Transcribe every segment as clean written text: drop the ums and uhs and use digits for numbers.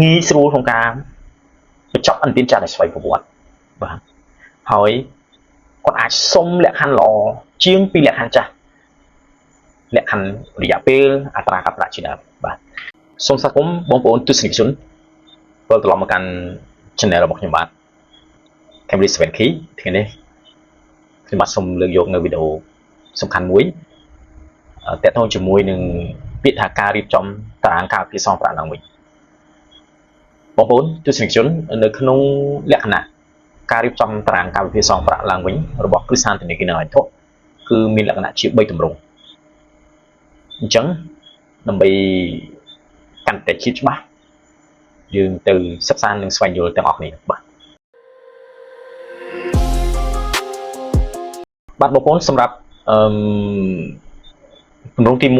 ងាយស្រួលក្នុងការបញ្ចប់ឥណទានចាស់ដោយស្វ័យប្រវត្តិបាទហើយគាត់អាចសុំលក្ខខណ្ឌល្អជាងពីលក្ខខណ្ឌចាស់លក្ខខណ្ឌរយៈពេលអត្រាការប្រាក់ជាដើមបាទសូមស្វាគមន៍បងប្អូនទស្សនិកជនវិលត្រឡប់មកកាន់ channel របស់ខ្ញុំបាទ Cambridge 7 Key ថ្ងៃនេះខ្ញុំបាទសូមលើកយកនៅវីដេអូសំខាន់មួយទាក់ទងជាមួយនឹងពាក្យថាការរៀបចំតារាងកាលវិភាគសងប្រាក់ឡើងវិញបងប្អូនទស្សនិកជននៅក្នុងលក្ខណៈការរៀបចំតារាងកាលវិភាគសងប្រាក់ឡើងវិញរបស់គ្រឹះស្ថានធនាគារហិរញ្ញវត្ថុគឺមានលក្ខណៈជា3ទម្រង់អញ្ចឹងដើម្បីកាន់តែជាច្បាស់យើងទៅសិក្សានិងស្វែងយល់ទាំងអស់គ្នាបាទបាទបងប្អូនសម្រាប់អឺទម្រង់ទី1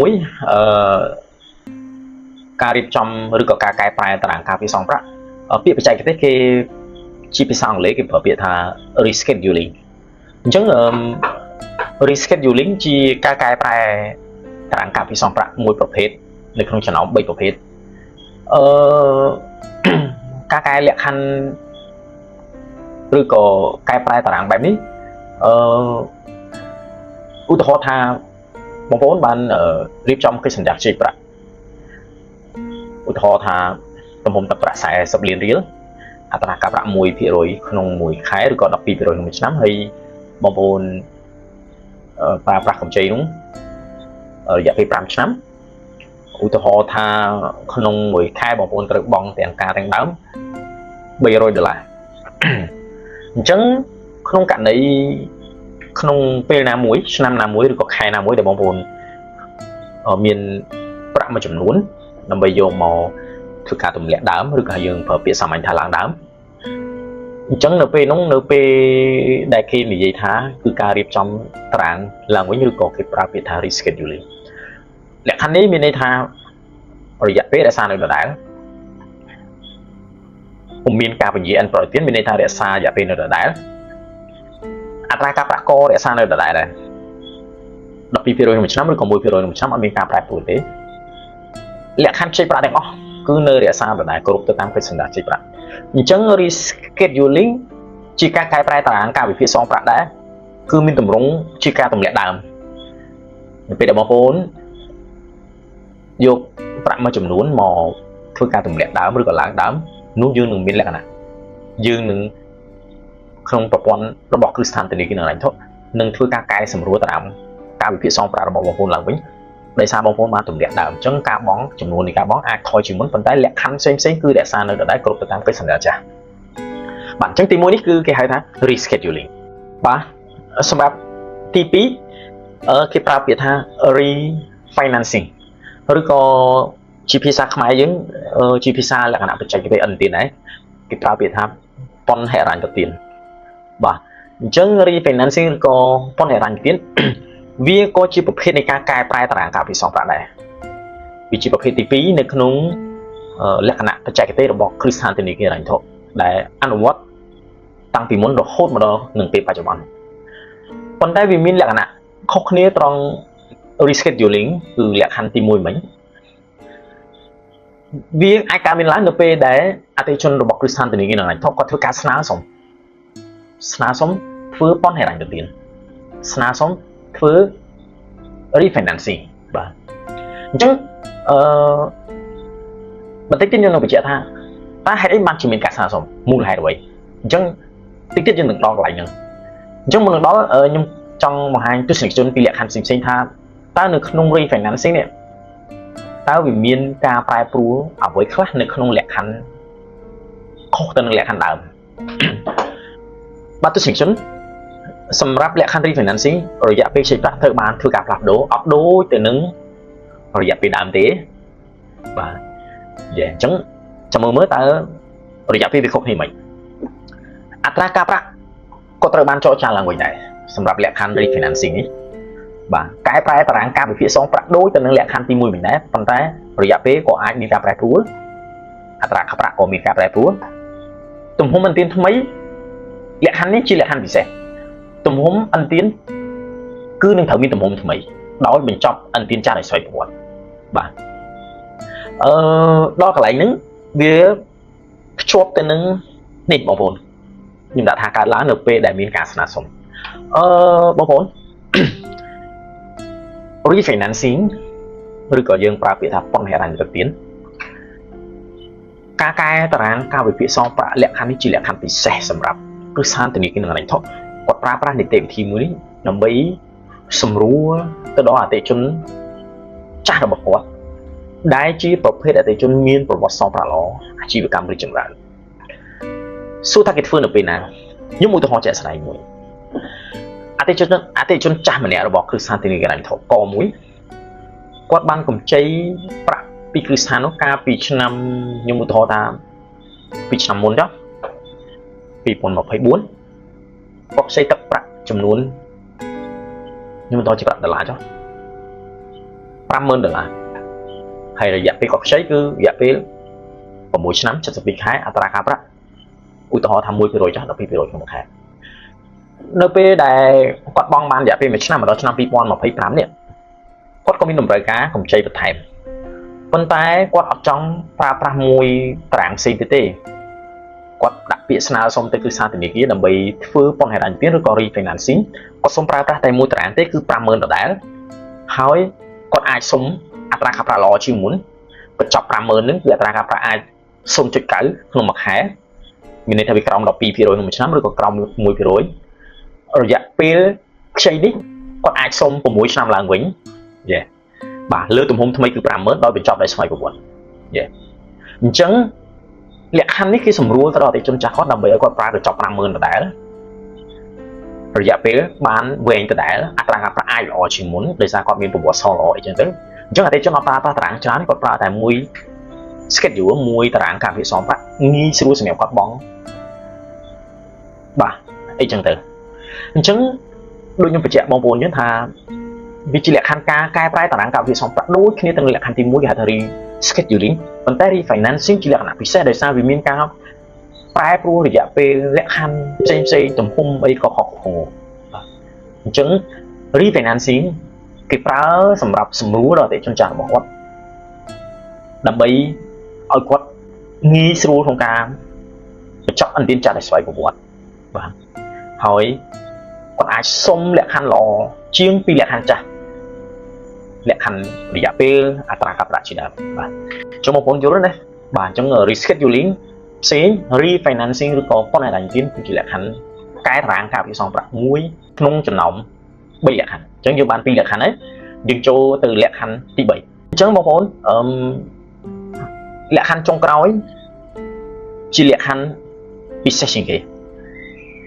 ការរៀបចំឬក៏ការកែប្រែតារាងការពារសងប្រាក់ពាក្យបច្ចេកទេសគេជាភាសាអង់គ្លេសគេប្រើពាក្យថា rescheduling អញ្ចឹង rescheduling ជាការកែប្រែតារាងការពារសងប្រាក់មួយប្រភេទនៅក្នុងចំណោម3ប្រភេទការកែលក្ខខណ្ឌឬក៏កែប្រែតារាងបែបនេះឧទាហរណ៍ថាបងប្អូនបានរៀបចំកិច្ចសន្យាខ្ចីប្រាក់ឧទាហរណ៍ថាទំហំទឹកប្រាក់40លានរៀលអត្រាការប្រាក់1%ក្នុងមួយខែឬក៏12%ក្នុងមួយឆ្នាំហើយបងប្អូនប្រើប្រាស់កម្ចីនោះរយៈពេល5ឆ្នាំឧទាហរណ៍ថាក្នុងមួយខែបងប្អូនត្រូវបង់ទាំងការទាំងដើម300ដុល្លារអញ្ចឹងក្នុងករណីក្នុងពេលណាមួយឆ្នាំណាមួយឬក៏ខែណាមួយដែលបងប្អូនមានប្រាក់មួយចំនួនដើម្បីយកមកធ្វើការទម្លាក់ដើមឬក៏យើងប្រើពាក្យសាមញ្ញថាឡើងដើមអញ្ចឹងនៅពេលនោះនៅពេលដែលគេនិយាយថាគឺការរៀបចំតារាងឡើងវិញឬក៏គេប្រើពាក្យថា rescheduling លក្ខខណ្ឌនេះមានន័យថារយៈពេលរក្សានៅដដែលពុំមានការពន្យាឥណប្រទានមានន័យថារក្សារយៈពេលនៅដដែលអត្រាការប្រាក់ករក្សានៅដដែលដែរ12%ក្នុងមួយឆ្នាំឬក៏1%ក្នុងមួយឆ្នាំអត់មានការប្រែប្រួលទេលក្ខខណ្ឌខ្ចីប្រាក់ទាំងអស់គឺនៅរក្សាដដែលគ្រប់ទៅតាមកិច្ចសន្យាខ្ចីប្រាក់អញ្ចឹង rescheduling ជាការកែប្រែតារាងការវិភាគសងប្រាក់ដែរគឺមានទម្រង់ជាការទម្លាក់ដើមនៅពេលដែលបងប្អូនយកប្រាក់មួយចំនួនមកធ្វើការទម្លាក់ដើមឬក៏ឡើងដើមនោះយើងនឹងមានលក្ខណៈយើងនឹងក្នុងប្រព័ន្ធរបស់គ្រឹះស្ថានធនាគារហិរញ្ញវត្ថុនឹងធ្វើការកែសម្រួលតារាងការវិភាគសងប្រាក់របស់បងប្អូនឡើងវិញដោយសារបងប្អូនបានទម្លាក់ដើមអញ្ចឹងការបង់ចំនួននៃការបង់អាចថយជាងមុនប៉ុន្តែលក្ខខណ្ឌផ្សេងផ្សេងគឺរក្សានៅដដែលគ្រប់ទៅតាមកិច្ចសន្យាចាស់បាទអញ្ចឹងទី1នេះគឺគេហៅថា rescheduling បាទសម្រាប់ទី2គេប្រើពាក្យថា refinancing ឬក៏ជាភាសាខ្មែរយើងជាភាសាលក្ខណៈបច្ចេកទេសឥណទានដែរគេប្រើពាក្យថាពន្ធហិរញ្ញប្បទានបាទអញ្ចឹង refinancing ឬក៏ពន្ធហិរញ្ញប្បទានវាក៏ជាប្រភេទនៃការកែប្រែតារាងការពិសងប្រាក់ដែរវាជាប្រភេទទី2នៅក្នុងលក្ខណៈបច្ចេកទេសរបស់គ្រឹះស្ថានធនាគារហិរញ្ញវត្ថុដែលអនុវត្តតាំងពីមុនរហូតមកដល់នឹងពេលបច្ចុប្បន្នប៉ុន្តែវាមានលក្ខណៈខុសគ្នាត្រង់ rescheduling គឺលក្ខខណ្ឌទី1មិញវាអាចកើតមានឡើងនៅពេលដែលអតិថិជនរបស់គ្រឹះស្ថានធនាគារហិរញ្ញវត្ថុគាត់ធ្វើការស្នើសុំធ្វើពន្ធហិរញ្ញប្បទានស្នើសុំធ្វើ refinancing បាទអញ្ចឹងអឺបន្តិចទៀតខ្ញុំនឹងបញ្ជាក់ថាតើហេតុអីបានជាមានការស្នើសុំមូលហេតុអ្វីអញ្ចឹងតិចទៀតយើងនឹងដល់កន្លែងហ្នឹងអញ្ចឹងមុននឹងដល់ខ្ញុំចង់បង្ហាញទស្សនិកជនពីលក្ខខណ្ឌផ្សេងៗថាតើនៅក្នុង refinancing នេះតើវាមានការប្រែប្រួលអ្វីខ្លះនៅក្នុងលក្ខខណ្ឌខុសទៅនឹងលក្ខខណ្ឌដើមបាទទស្សនិកជនសម្រាប់លក្ខខណ្ឌ refinancing រយៈពេលខ្ចីប្រាក់ត្រូវបានធ្វើការផ្លាស់ប្ដូរអត់ដូចទៅនឹងរយៈពេលដើមទេបាទយេអញ្ចឹងចាំមើលមើលតើរយៈពេលវាខុសគ្នាមិនអត្រាការប្រាក់ក៏ត្រូវបានចរចាឡើងវិញដែរសម្រាប់លក្ខខណ្ឌ refinancing នេះបាទកែប្រែតារាងការវិភាគសងប្រាក់ដូចទៅនឹងលក្ខខណ្ឌទី1វិញដែរប៉ុន្តែរយៈពេលក៏អាចមានការប្រែប្រួលអត្រាការប្រាក់ក៏មានការប្រែប្រួលទំហំឥណទានថ្មីលក្ខខណ្ឌនេះជាលក្ខខណ្ឌពិសេសទំហំឥណទានគឺនឹងត្រូវមានទំហំថ្មីដោយបញ្ចប់ឥណទានចាស់ដោយស្វ័យប្រវត្តិបាទដល់កន្លែងហ្នឹង វាភ្ជាប់ទៅនឹងនេះបងប្អូនខ្ញុំដាក់ថាកើតឡើងនៅពេលដែលមានការស្នើសុំអឺបងប្អូន refinancing ឬក៏យើងប្រើពាក្យថាពន្ធហិរញ្ញប្បទានការកែតារាងការវិភាគសងប្រាក់លក្ខខណ្ឌនេះជាលក្ខខណ្ឌពិសេសសម្រាប់គ្រឹះស្ថានធនាគារនិងហិរញ្ញវត្ថុគាត់ប្រើប្រាស់នីតិវិធីមួយនេះដើម្បីសម្រួលទៅដល់អតិថិជនចាស់របស់គាត់ដែលជាប្រភេទអតិថិជនមានប្រវត្តិសងប្រាក់ល្អអាជីវកម្មរីកចម្រើនសួរថាគេធ្វើនៅពេលណាខ្ញុំឧទាហរណ៍ជាក់ស្ដែងមួយអតិថិជនចាស់ម្នាក់របស់គ្រឹះស្ថានធនាគារហិរញ្ញវត្ថុកមួយគាត់បានកម្ចីប្រាក់ពីគ្រឹះស្ថាននោះកាលពីឆ្នាំខ្ញុំឧទាហរណ៍ថាពីឆ្នាំមុនចុះ2024គាត់ខ្ចីទឹកប្រាក់ចំនួនខ្ញុំឧទាហរណ៍ជាប្រាក់ដុល្លារចុះ50000ដុល្លារហើយរយៈពេលគាត់ខ្ចីគឺរយៈពេល6ឆ្នាំ72ខែអត្រាការប្រាក់ឧទាហរណ៍ថា1%ចុះ12%ក្នុងមួយខែនៅពេលដែលគាត់បង់បានរយៈពេល1ឆ្នាំមកដល់ឆ្នាំ2025នេះគាត់ក៏មានតម្រូវការកម្ចីបន្ថែមប៉ុន្តែគាត់អត់ចង់ប្រើប្រាស់មួយតារាងផ្សេងទៀតទេគាត់ដាក់ពាក្យស្នើសុំទៅគ្រឹះស្ថានធនាគារដើម្បីធ្វើពន្ធហិរញ្ញប្បទានឬក៏ refinancing គាត់សុំប្រើប្រាស់តែមួយតារាងទេគឺ50000ដដែលហើយគាត់អាចសុំអត្រាការប្រាក់ល្អជាងមុនបញ្ចប់50000ហ្នឹងគឺអត្រាការប្រាក់អាច0.9ក្នុងមួយខែមានន័យថាវាក្រោម12%ក្នុងមួយឆ្នាំឬក៏ក្រោម1%រយៈពេលខ្ចីនេះគាត់អាចសុំ6ឆ្នាំឡើងវិញយេបាទលើទំហំថ្មីគឺ50000ដោយបញ្ចប់ដោយស្វ័យប្រវត្តិយេអញ្ចឹងលក្ខខណ្ឌនេះគេសម្រួលទៅដល់អតិថិជនចាស់គាត់ដើម្បីឲ្យគាត់ប្រើកញ្ចប់50000ដដែលរយៈពេលបានវែងដដែលអត្រាការប្រាក់អាចល្អជាងមុនដោយសារគាត់មានប្រវត្តិសល្អអីចឹងទៅអញ្ចឹងអតិថិជនអត់ប្រើប្រាស់តារាងច្រើនគាត់ប្រើតែមួយ schedule មួយតារាងការពិសោធន៍ប្រាក់ងាយស្រួលសម្រាប់គាត់បង់បាទអីចឹងទៅអញ្ចឹងដូចខ្ញុំបញ្ជាក់បងប្អូនចឹងថាវាជាលក្ខខណ្ឌការកែប្រែតារាងការវិសងប្រាក់ដូចគ្នាទៅនឹងលក្ខខណ្ឌទី1គេហៅថា rescheduling ប៉ុន្តែ refinancing ជាលក្ខណៈពិសេសដោយសារវាមានការប្រែប្រួលរយៈពេលលក្ខខណ្ឌផ្សេងផ្សេងទំហំអីក៏ខុសគ្នាបាទអញ្ចឹង refinancing គេប្រើសម្រាប់សម្រួលដល់អតិថិជនចាស់របស់គាត់ដើម្បីឲ្យគាត់ងាយស្រួលក្នុងការបញ្ចប់ឥណទានចាស់ដោយស្វ័យប្រវត្តិបាទហើយគាត់អាចសុំលក្ខខណ្ឌល្អជាងពីលក្ខខណ្ឌចាស់លក្ខខណ្ឌរយៈពេលអត្រាការប្រាក់ជាដើមបាទចុះបងប្អូនយល់ទេណាបាទអញ្ចឹង rescheduling ផ្សេង refinancing ឬក៏ពន្ធហិរញ្ញប្បទានគឺជាលក្ខខណ្ឌកែតារាងការពិសងប្រាក់មួយក្នុងចំណោម3លក្ខខណ្ឌអញ្ចឹងយើងបាន2លក្ខខណ្ឌហើយយើងចូលទៅលក្ខខណ្ឌទី3អញ្ចឹងបងប្អូនអឺលក្ខខណ្ឌចុងក្រោយជាលក្ខខណ្ឌពិសេសជាងគេ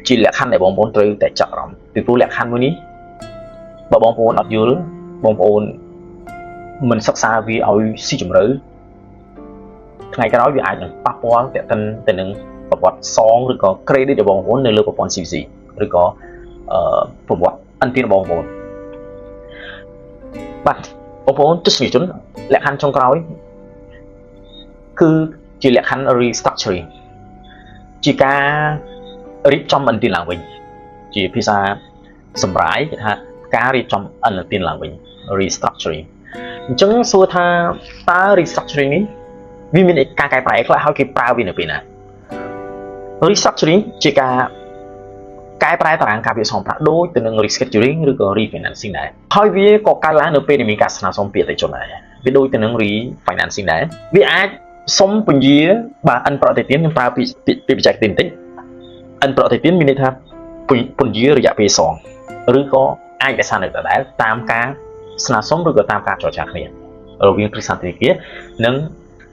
ជាលក្ខខណ្ឌដែលបងប្អូនត្រូវតែចាប់អារម្មណ៍ពីព្រោះលក្ខខណ្ឌមួយនេះបើបងប្អូនអត់យល់បងប្អូនមិនសិក្សាវាឲ្យស៊ីជម្រៅថ្ងៃក្រោយវាអាចនឹងប៉ះពាល់ទាក់ទិនទៅនឹងប្រវត្តិសងឬក៏ credit របស់បងប្អូននៅលើប្រព័ន្ធ CBC ឬក៏អឺប្រវត្តិឥណទានរបស់បងប្អូនបាទបងប្អូនទស្សនិកជនលក្ខខណ្ឌចុងក្រោយគឺជាលក្ខខណ្ឌ restructuring ជាការរៀបចំឥណទានឡើងវិញជាភាសាសម្រាយគេថាការរៀបចំឥណទានឡើងវិញ restructuring អញ្ចឹងសួរថាតើ restructuring នេះវាមានការកែប្រែខ្លះហើយគេប្រើវានៅពេលណា restructuring ជាការកែប្រែតារាងការពិសងប្រាក់ដូចទៅនឹង rescheduling ឬក៏ refinancing ដែរហើយវាក៏កើតឡើងនៅពេលដែលមានការស្នើសុំពីអតិថិជនដែរវាដូចទៅនឹង refinancing ដែរវាអាចសុំពន្យាបាទឥណប្រតិទានខ្ញុំប្រើពីពីបច្ចេកទេសបន្តិចឥណប្រតិទានមានន័យថាពន្យារយៈពេលសងឬក៏អាចរក្សានៅដដែលតាមការស្នើសុំឬក៏តាមការចរចាគ្នារវាងគ្រឹះស្ថានធនាគារនិង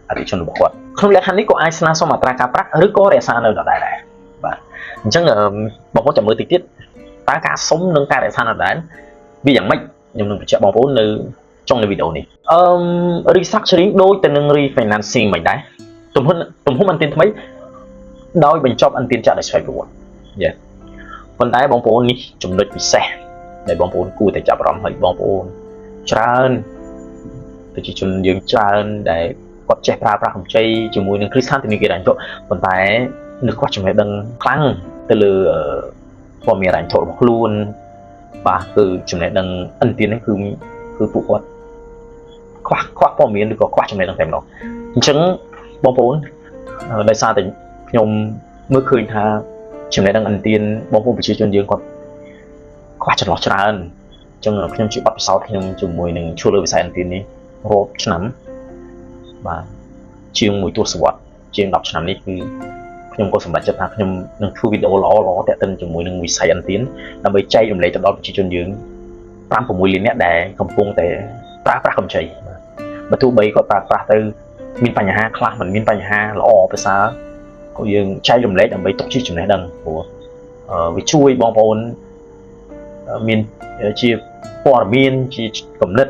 អតិថិជនរបស់គាត់ក្នុងលក្ខខណ្ឌនេះក៏អាចស្នើសុំអត្រាការប្រាក់ឬក៏រក្សានៅដដែលដែរបាទអញ្ចឹងបងប្អូនចាំមើលតិចទៀតតើការសុំនិងការរក្សានៅដដែលវាយ៉ាងម៉េចខ្ញុំនឹងបញ្ជាក់បងប្អូននៅចុងនៃវីដេអូនេះអឺ restructuring ដូចទៅនឹង refinancing មិនដែរទំហំឥណទានថ្មីដោយបញ្ចប់ឥណទានចាស់ដោយស្វ័យប្រវត្តិយេប៉ុន្តែបងប្អូននេះចំណុចពិសេសដែលបងប្អូនគួរតែចាប់អារម្មណ៍ឲ្យបងប្អូនច្រើនប្រជាជនយើងច្រើនដែលគាត់ចេះប្រើប្រាស់កម្ចីជាមួយនឹងគ្រឹះស្ថានធនាគារហិរញ្ញវត្ថុប៉ុន្តែនៅខ្វះចំណេះដឹងខ្លាំងទៅលើព័ត៌មានហិរញ្ញវត្ថុរបស់ខ្លួនបាទគឺចំណេះដឹងឥណទានហ្នឹងគឺពួកគាត់ខ្វះព័ត៌មានឬក៏ខ្វះចំណេះដឹងតែម្ដងអញ្ចឹងបងប្អូន ដោយសារតែខ្ញុំមើលឃើញថាចំណេះដឹងឥណទានបងប្អូនប្រជាជនយើងគាត់ខ្វះចន្លោះច្រើនអញ្ចឹងខ្ញុំជាបទពិសោធន៍ខ្ញុំជាមួយនឹងជួលលើវិស័យឥណទាននេះរាប់ឆ្នាំបាទជាងមួយទសវត្សរ៍ជាង10ឆ្នាំនេះគឺខ្ញុំក៏សម្រេចចិត្តថាខ្ញុំនឹងធ្វើវីដេអូល្អៗទាក់ទិនជាមួយនឹងវិស័យឥណទានដើម្បីចែករំលែកទៅដល់ប្រជាជនយើង5 6លានអ្នកដែលកំពុងតែប្រើប្រាស់កម្ចីបើទោះបីគាត់ប្រើប្រាស់ទៅមានបញ្ហាខ្លះមិនមានបញ្ហាល្អប្រសើរក៏យើងចែករំលែកដើម្បីទុកជាចំណេះដឹងព្រោះវាជួយបងប្អូនមានជាព័ត៌មានជាគំនិត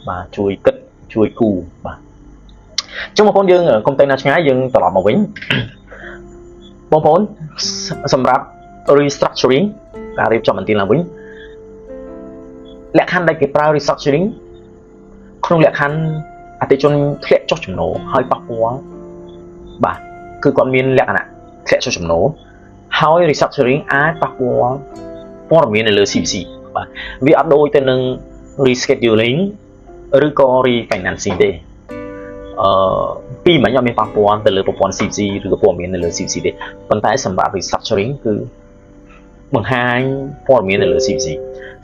បាទជួយគិតជួយគូបាទអញ្ចឹងបងប្អូនយើងកុំទៅណាឆ្ងាយយើងត្រឡប់មកវិញបងប្អូនសម្រាប់ restructuring ការរៀបចំឥណទានឡើងវិញលក្ខខណ្ឌដែលគេប្រើ restructuring ក្នុងលក្ខខណ្ឌអតិថិជនធ្លាក់ចុះចំណូលហើយប៉ះពាល់បាទគឺគាត់មានលក្ខណៈធ្លាក់ចុះចំណូលហើយ restructuring អាចប៉ះពាល់ព័ត៌មាននៅលើ CBC បាទវាអត់ដូចទៅនឹង rescheduling ឬក៏ refinancing ទេអឺពីមិញអត់មានប៉ះពាល់ទៅលើប្រព័ន្ធ CBC ឬក៏ព័ត៌មាននៅលើ CBC ទេប៉ុន្តែសម្រាប់ restructuring គឺបង្ហាញព័ត៌មាននៅលើ CBC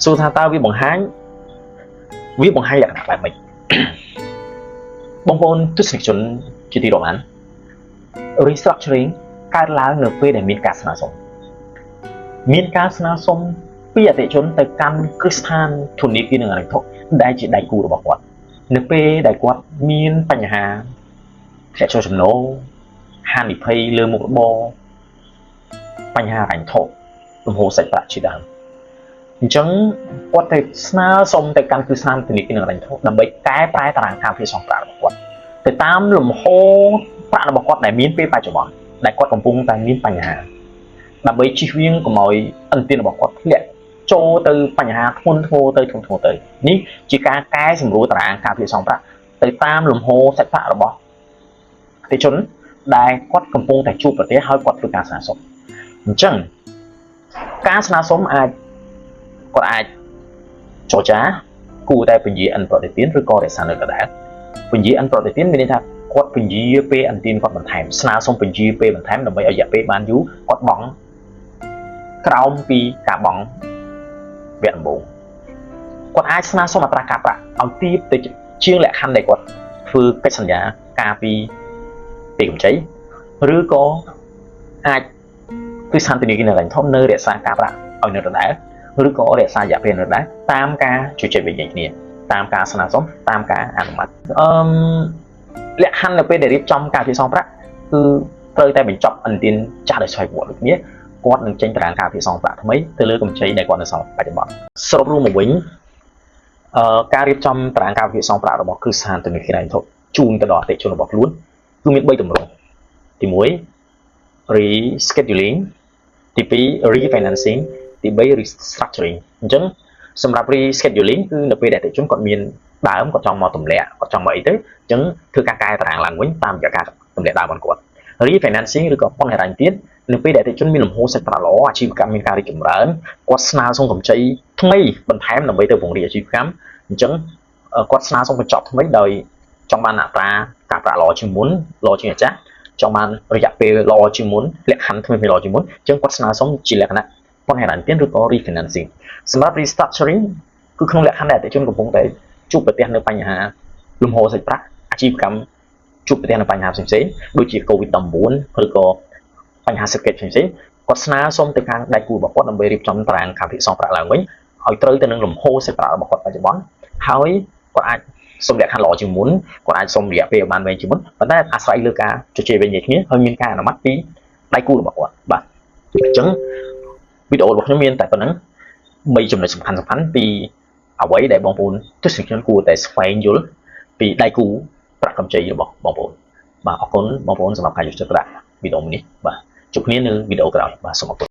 សួរថាតើវាបង្ហាញវាបង្ហាញលក្ខណៈបែបម៉េចបងប្អូនទស្សនិកជនជាទីរាប់អាន restructuring កើតឡើងនៅពេលដែលមានការស្នើសុំមានការស្នើសុំពីអតិថិជនទៅកាន់គ្រឹះស្ថានធនាគារនិងហិរញ្ញវត្ថុដែលជាដៃគូរបស់គាត់នៅពេលដែលគាត់មានបញ្ហាធ្លាក់ចុះចំណូលហានិភ័យលើមុខរបរបញ្ហាហិរញ្ញវត្ថុលំហូរសាច់ប្រាក់ជាដើមអញ្ចឹងគាត់ទៅស្នើសុំទៅកាន់គ្រឹះស្ថានធនាគារនិងហិរញ្ញវត្ថុដើម្បីកែប្រែតារាងការភាគសងប្រាក់របស់គាត់ទៅតាមលំហូរប្រាក់របស់គាត់ដែលមានពេលបច្ចុប្បន្នដែលគាត់កំពុងតែមានបញ្ហាដើម្បីជៀសវាងកុំឲ្យឥណទានរបស់គាត់ធ្លាក់ចូលទៅបញ្ហាធ្ងន់ធ្ងរទៅធ្ងន់ធ្ងរទៅនេះជាការកែសម្រួលតារាងការភាគសងប្រាក់ទៅតាមលំហូរសាច់ប្រាក់របស់អតិថិជនដែលគាត់កំពុងតែជួបប្រទះហើយគាត់ធ្វើការស្នើសុំអញ្ចឹងការស្នើសុំអាចគាត់អាចចរចាគួរតែពន្យាឥណប្រតិទានឬក៏រក្សានៅដដែលពន្យាឥណប្រតិទានមានន័យថាគាត់ពន្យាពេលឥណទានគាត់បន្ថែមស្នើសុំពន្យាពេលបន្ថែមដើម្បីឲ្យរយៈពេលបានយូរគាត់បង់ក្រោមពីការបង់វគ្គដំបូងគាត់អាចស្នើសុំអត្រាការប្រាក់ឲ្យទាបទៅជាងលក្ខខណ្ឌដែលគាត់ធ្វើកិច្ចសន្យាការពីពេលកម្ចីឬក៏អាចគឺស្ថានធនាគារនៅកន្លែងធំនៅរក្សាការប្រាក់ឲ្យនៅដដែលឬក៏រក្សារយៈពេលនៅដដែលតាមការជជែកវែកញែកគ្នាតាមការស្នើសុំតាមការអនុម័តអឺលក្ខខណ្ឌនៅពេលដែលរៀបចំការពិសងប្រាក់គឺត្រូវតែបញ្ចប់ឥណទានចាស់ដោយស្វ័យប្រវត្តិដូចគ្នាគាត់នឹងចេញតារាងការពិសងប្រាក់ថ្មីទៅលើកម្ចីដែលគាត់នៅសល់បច្ចុប្បន្នសរុបរួមមកវិញអឺការរៀបចំតារាងការពិសងប្រាក់របស់គ្រឹះស្ថានធនាគារហិរញ្ញវត្ថុជូនទៅដល់អតិថិជនរបស់ខ្លួនគឺមាន3ទម្រង់ទី1 rescheduling ទី2 refinancing ទី3 restructuring អញ្ចឹងសម្រាប់ rescheduling គឺនៅពេលដែលអតិថិជនគាត់មានដើមគាត់ចង់មកទម្លាក់គាត់ចង់មកអីទៅអញ្ចឹងធ្វើការកែតារាងឡើងវិញតាមរយៈការទម្លាក់ដើមរបស់គាត់ refinancing ឬក៏ពន្ធហិរញ្ញទាននៅពេលដែលអតិថិជនមានលំហូរសាច់ប្រាក់ល្អអាជីវកម្មមានការរីកចម្រើនគាត់ស្នើសុំកម្ចីថ្មីបន្ថែមដើម្បីទៅពង្រីកអាជីវកម្មអញ្ចឹងគាត់ស្នើសុំកញ្ចប់ថ្មីដោយចង់បានអត្រាការប្រាក់ល្អជាងមុនល្អជាងអាចារ្យចង់បានរយៈពេលល្អជាងមុនលក្ខខណ្ឌថ្មីៗល្អជាងមុនអញ្ចឹងគាត់ស្នើសុំជាលក្ខណៈពន្ធហិរញ្ញទានឬក៏ refinancing សម្រាប់ restructuring គឺក្នុងលក្ខខណ្ឌដែលអតិថិជនកំពុងតែជួបប្រទះនៅបញ្ហាលំហូរសាច់ប្រាក់អាជីវកម្មជួបប្រទះនៅបញ្ហាផ្សេងៗដូចជា COVID-19 ឬក៏បញ្ហាសេដ្ឋកិច្ចផ្សេងៗគាត់ស្នើសុំទៅខាងដៃគូរបស់គាត់ដើម្បីរៀបចំតារាងការពិសងប្រាក់ឡើងវិញឲ្យត្រូវទៅនឹងលំហូរសាច់ប្រាក់របស់គាត់បច្ចុប្បន្នហើយគាត់អាចសុំលក្ខខណ្ឌល្អជាងមុនគាត់អាចសុំរយៈពេលបានវែងជាងមុនប៉ុន្តែអាស្រ័យលើការជជែកវែងញែកគ្នាហើយមានការអនុម័តពីដៃគូរបស់គាត់បាទអញ្ចឹងវីដេអូរបស់ខ្ញុំមានតែប៉ុណ្ណឹង3ចំណុចសំខាន់សំខាន់ពីអ្វីដែលបងប្អូនទស្សនិកជនគួរតែស្វែងយល់ពីដៃគូប្រាក់កម្ចីរបស់បងប្អូនបាទអរគុណបងប្អូនសម្រាប់ការយកចិត្តទុកដាក់វីដេអូនេះបាទជួបគ្នានៅវីដេអូក្រោយបាទសូមអរគុណ។